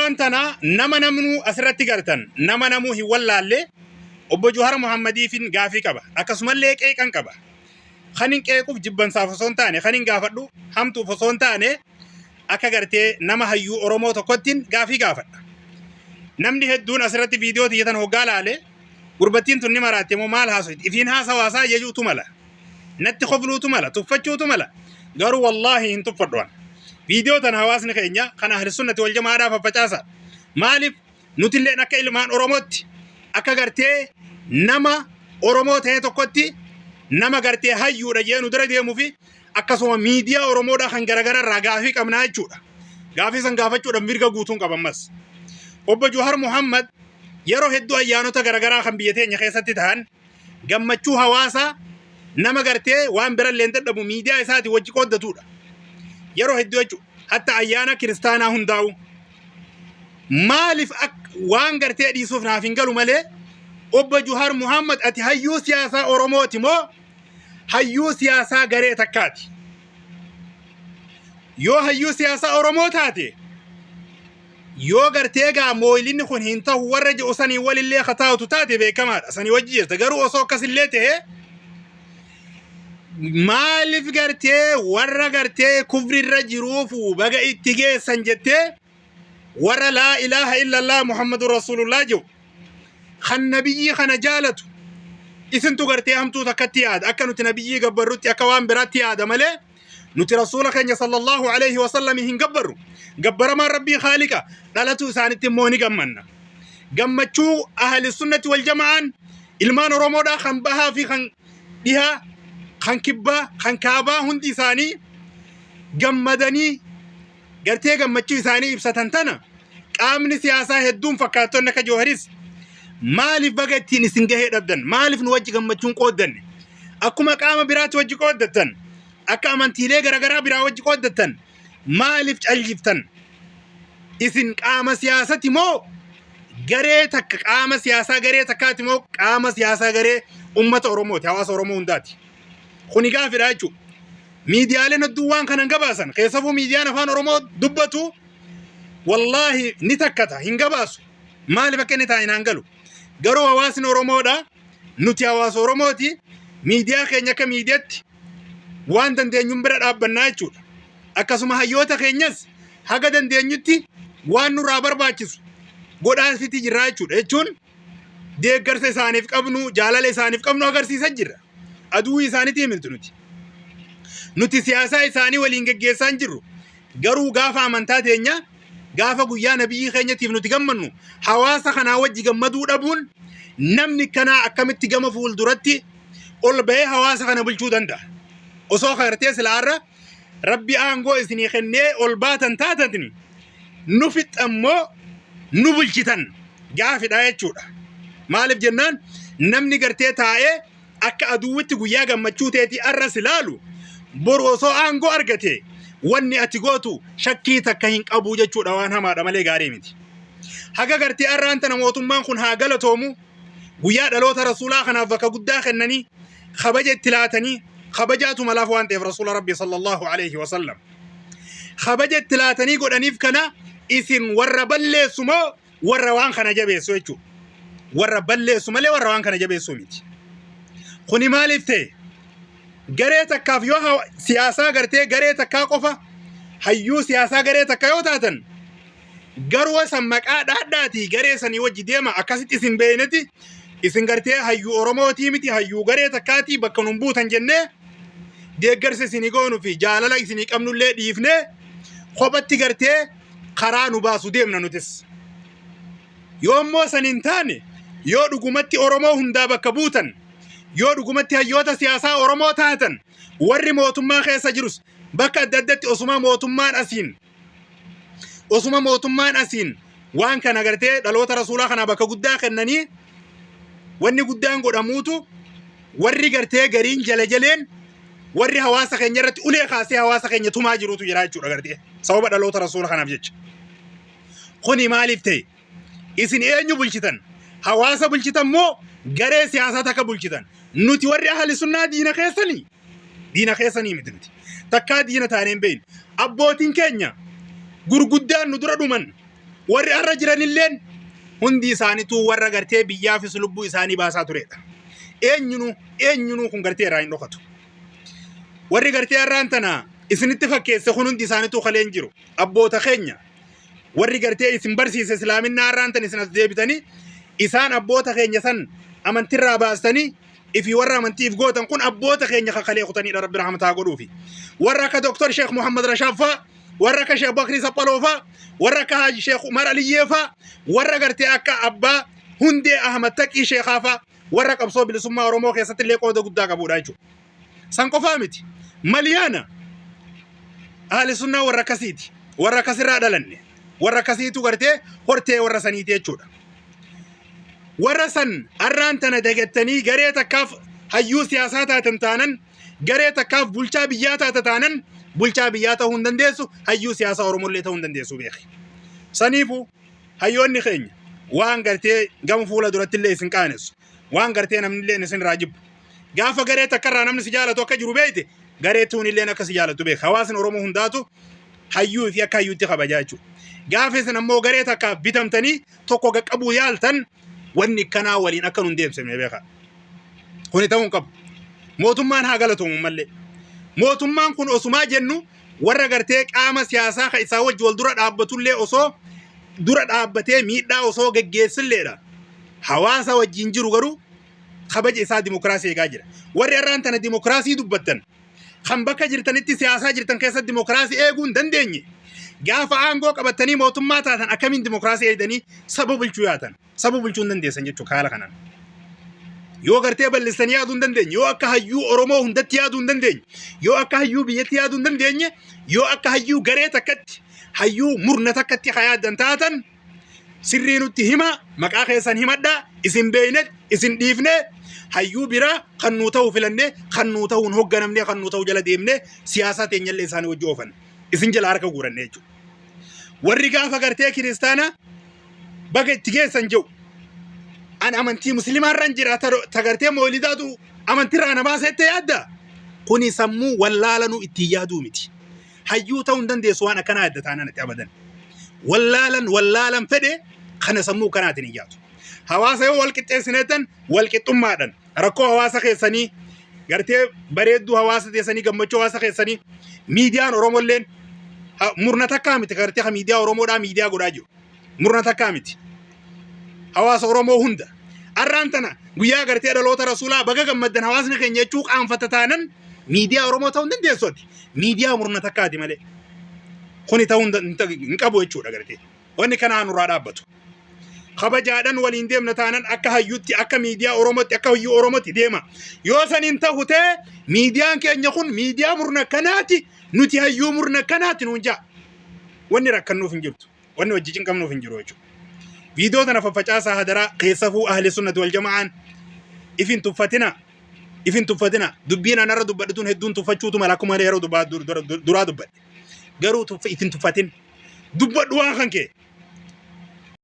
Arraan tana nama namnuu asirratti gartan nama namuu hin wallaalle obbo Juhar Muhammadiifin gaafii qaba. Akkasumallee qeeqan qaba. Kan hin qeequuf jibbansaaf osoo hin taane, kan hin gaafadhu hamtuuf osoo hin taane akka gartee nama hayyuu Oromoo tokkottiin gaafii gaafadha. Namni hedduun asirratti viidiyoo tiyya tan hoggaa laale gurbattiin tun ni maraatte moo maal haasoyti ifiin haasawaasaa jechuutu mala. Natti kofluutu mala, tuffachuutu mala. Garuu wallaahi hin tuffadhu an. Viidiyoo tana hawaasni keenya kan ahli sunnati wal jamaadhaa faffacaasa. Maaliif nutilleen akka ilmaan Oromootti akka gartee nama Oromoo ta'e tokkotti nama gartee hayyuudha jee nu dura deemuu fi akkasuma miidiyaa Oromoodhaa kan garagaraa irraa gaafii qabnaa jechuudha. Gaafii san gaafachuudhaaf mirga guutuun qaba ammas. Obbo Juhar Muhammad yeroo hedduu ayyaanota garagaraa kan biyya teenya keessatti ta'an gammachuu hawaasaa nama gartee waan birallee hin dadhabu miidiyaa isaatii wajji qooddatudha. Yeroo hedduu jechuudha. Hatta ayyaana kiristaanaa hundaa'u. Maaliif waan gartee dhiisuuf naaf hin galu malee obbo Juhar Muhammad ati hayyuu siyaasaa Oromooti moo hayyuu siyaasaa garee takkaati? Yoo hayyuu siyaasaa Oromoo taate yoo gartee egaa mooyilinni kun hin tahu warra jedhu sanii walillee ka taatu taate beekamaadha. Sanii wajji jirta. Garuu osoo akkasillee ta'e maaliif gartee warra gartee kufrirra jiruufu baga itti geessan jettee warra laa ilaaha illallah Muhammadu Rasuulullah jedhu kan nabiyyii kana jaalatu isintu gartee hamtuu takkatti yaada akka nuti nabiyyii gabbarrutti akka waan biraatti yaada malee nuti rasuula keenya sallallahu alaihi wasallam hin gabbarru gabbaramaan rabbii khaaliqa dhalatu isaanitti immoo ni gammanna gammachuu ahli sunnati wal jama'aan ilmaan oromoodhaa kan bahaa fi kan dhihaa kan kibbaa kan kaabaa hundi isaanii gammadanii gartee gammachuu isaanii ibsatan tana qaamni siyaasaa hedduun fakkaattonni akka Jooharis maaliif baga ittiin isin gahee dhabdan maaliif nu wajji gammachuun qooddanne akkuma qaama biraatti wajji qooddattan akka amantiilee garaagaraa biraa wajji qooddattan maaliif calliftan isin qaama siyaasati moo garee takka qaama siyaasaa garee takkaati moo qaama siyaasaa garee ummata Oromooti hawaasa Oromoo hundaati kuni gaafidha jechuudha. Miidiyaaleen hedduun waan kana hin gabaasan. Keessafuu miidiyaan afaan Oromoo dubbatu wallaahi ni takkata hin gabaasu. Maaliif akka inni taa'e naan galu. Garuu hawaasni Oromoodha. Nuti hawaasa Oromooti. Miidiyaa keenya akka miidiyaatti waan dandeenyuun bira dhaabbannaa jechuudha. Akkasuma hayyoota keenyas haga dandeenyutti waan nurraa barbaachisu godhaafiti jirraa jechuudha. Jechuun deeggarsa isaaniif qabnu, jaalala isaaniif qabnu agarsiisa jirra. Aduu isaaniitii miti nuti. Nuti siyaasaa isaanii waliin geggeessaa hin jirru. Garuu gaafa amantaa teenya gaafa guyyaa nabiyyii keenyatiif nuti gammannu hawaasa kanaa wajji gammaduu dhabuun namni kanaa akkamitti gama fuulduratti ol ba'ee hawaasa kana bulchuu danda'a. Osoo kaartee silaa irra rabbi aangoo isinii kennee ol baatan taatatni nu fixxan moo nu bulchitan gaafidha jechuudha. Maaliif jennaan namni gartee taa'ee akka aduwwitti guyyaa gammachuu teetii arra si laalu boru osoo aangoo argate wanni ati gootu shakkii takka hin qabu jechuudha waan hamaadha malee gaarii miti. Haga gartee arraan tana mootummaan kun haa galatoomu guyyaa dhaloota rasuulaa kanaaf bakka guddaa kennanii kabaja itti laatanii kabajaatu malaaf waan ta'eef rasuula rabbii sallallahu alaihi wasallam. Kabaja itti laatanii godhaniif kana isin warra balleessu moo warra waan kana jabeessu jechuudha. Warra balleessu malee warra waan kana jabeessu miti. Kuni maaliif ta'e? Garee takkaaf yoo siyaasaa gartee garee takkaa qofa hayyuu siyaasaa garee takka yoo taatan garuu san maqaa dhaadhaatii garee sanii wajji deema akkasitti isin beeyneti isin gartee hayyuu Oromootii miti hayyuu garee takkaatii bakka nun buutan jennee deeggarsa isinii goonuu fi jaalala isinii qabnullee dhiifnee kophatti gartee karaa nu baasu deemna nutis. Yoo immoo san hin taane yoo dhugumatti Oromoo hundaa bakka buutan yoo dhugumatti hayyoota siyaasaa Oromoo taatan warri mootummaa keessa jirus bakka adda addatti osuma mootummaan asiin waan kana gartee dhaloota rasuulaa kanaa bakka guddaa kennanii wanni guddaan godhamuutu warri gartee gariin jala jaleen warri hawaasa keenya irratti ulee kaasee hawaasa keenya tumaa jirutu jira jechuudha gartee sababa dhaloota rasuula kanaaf jecha. Kuni maaliif ta'e? Isin eenyu bulchitan? Hawaasa bulchitan moo garee siyaasaa takka bulchitan? Nuti warri ahli sunnaa diina keessanii? Diina keessanii miti nuti. Takkaa diina taanee hin beeknu. Abbootiin keenya gurguddaan nu dura dhuman. Warri har'a jiranilleen hundi isaaniituu warra gartee biyyaafis lubbuu isaanii baasaa turedha. Eenyunuu eenyunuu kun gartee irraa hin dhokatu. Warri gartee har'aan tana isinitti fakkeesse kun hundi isaaniituu kaleen jiru. Abboota keenya warri gartee isin barsiise islaaminaa har'aan tana isin as deebitanii isaan abboota keenya san amantirraa baastanii ifi warra amantiif gootan kun abboota keenya kakalee kutaniidha rabbi rahmataa godhuufi. Warra akka Dr. Sheekh Muhammad Rashaad faa warra akka Sheekh Bakrii Saphaloo faa warra akka Haaji Sheekh Umar Aliyyee faa warra gartee akka abbaa Hundee Ahmad Taqii Sheekhaa faa warra qabsoo bilisummaa Oromoo keessatti illee qooda guddaa qabuudha jechuudha. San qofaa miti. Maliyaana ahli sunnaa warra akkasiiti. Warra akkasirraa dhalanne. Warra akkasiitu gartee hortee warra saniiti jechuudha. Warra san arraan tana dagattanii garee takkaaf hayyuu siyaasaa taatan taanan garee takkaaf bulchaa biyyaa taata taanan bulchaa biyyaa ta'uu hin dandeessu hayyuu siyaasaa Oromollee ta'uu hin dandeessu beeki. Saniifuu hayyoonni keenya waan gartee gama fuula duratti illee isin qaanessu waan gartee namni illee isin irraa jibbu gaafa garee takka irraa namni si jaalatu akka jiru beekte garee tuun illee akka si jaalatu beek hawaasni Oromoo hundaatu hayyuu fi akka hayyuutti kabajaa jechuudha. Gaafa isin ammoo garee takkaaf bitamtanii tokko qaqqabuu yaaltan wanni kanaa waliin akka nun deemsifne beekaa. Kuni ta'uu hin qabu. Mootummaan haa galatoomu mallee. Mootummaan kun osumaa jennu warra gartee qaama siyaasaa kan isaa wajji wal dura dhaabbatullee osoo dura dhaabbatee miidhaa osoo geggeessilleedha. Hawaasa wajjin jiru garuu kabaja isaa dimokiraasii eegaa jira. Warri har'aan tana dimokiraasii dubbattan kan bakka jirtanitti siyaasaa jirtan keessatti dimokiraasii eeguu hin dandeenye gaafa aangoo qabattanii mootummaa taatan akkamiin dimokiraasii eegdanii saba bulchuu yaatan saba bulchuu hin dandeessan jechuudha haala kanaan. Yoo gartee bal'istanii yaaduu hin dandeenye, yoo akka hayyuu Oromoo hundatti yaaduu hin dandeenye, yoo akka hayyuu biyyatti yaaduu hin dandeenye, yoo akka hayyuu garee takkatti, hayyuu murna takkatti ka yaaddan taatan sirrii nutti hima, maqaa keessan himadhaa, isin beeyne, isin dhiifne, hayyuu biraa kan nuu ta'u filannee, kan nuu ta'uun hoogganamnee, kan nuu ta'u jala deemnee siyaasaa teenyallee isaanii wajji oofanne. Isin jala harka guuranne jechuudha. Warri gaafa gartee kiristaanaa baga itti geessan jedhu an amantii musliimaarran jira ta gartee moolidaatu amantirraa na baasa jettee yaadda kuni sammuu wallaalanuu ittiin yaaduu miti hayyuu ta'uu hin dandeessu waan akkanaa yaadda taanaan itti abadan wallaalan wallaalan fedhe kana sammuu kanaatiin hin yaadu hawaasa yoo wal qixxeessineettan wal qixxummaadhan rakkoo hawaasa keessanii gartee bareedduu hawaasa keessanii gammachuu hawaasa keessanii miidiyaan Oromolleen murna takkaa miti gartee ka miidiyaa Oromoodhaa miidiyaa godhaa jiru murna takkaa miti hawaasa Oromoo hunda arraan tana guyyaa gartee dhaloota rasuulaa baga gammaddan hawaasni keenya jechuu qaanfata taanan miidiyaa Oromoo ta'uu hin dandeessu ati miidiyaa murna takkaati malee kuni ta'uu hin qabu jechuudha gartee wanni kanaa nurraa dhaabbatu. Kabajaadhan waliin deemna taanan akka hayyutti akka miidiyaa Oromootti akka hayyuu Oromootti deema. Yoo san hin ta'u ta'e miidiyaan keenya kun miidiyaa murna kanaati nuti hayyuu murna kanaati nuun ja'a. Wanni rakkannuuf hin jirtu. Wanni wajji cinqamnuuf hin jiru jechuudha. Viidiyoo tana faffacaasaa hadaraa keessafuu ahli sunnati wal jama'aan if hin tuffatina. If hin tuffatina. Dubbiin anarra dubbadhutuun hedduun tuffachuutu mala akkuma yeroo duraa dubbadhe. Garuu if hin tuffatin. Dubbadhu waan kan kee.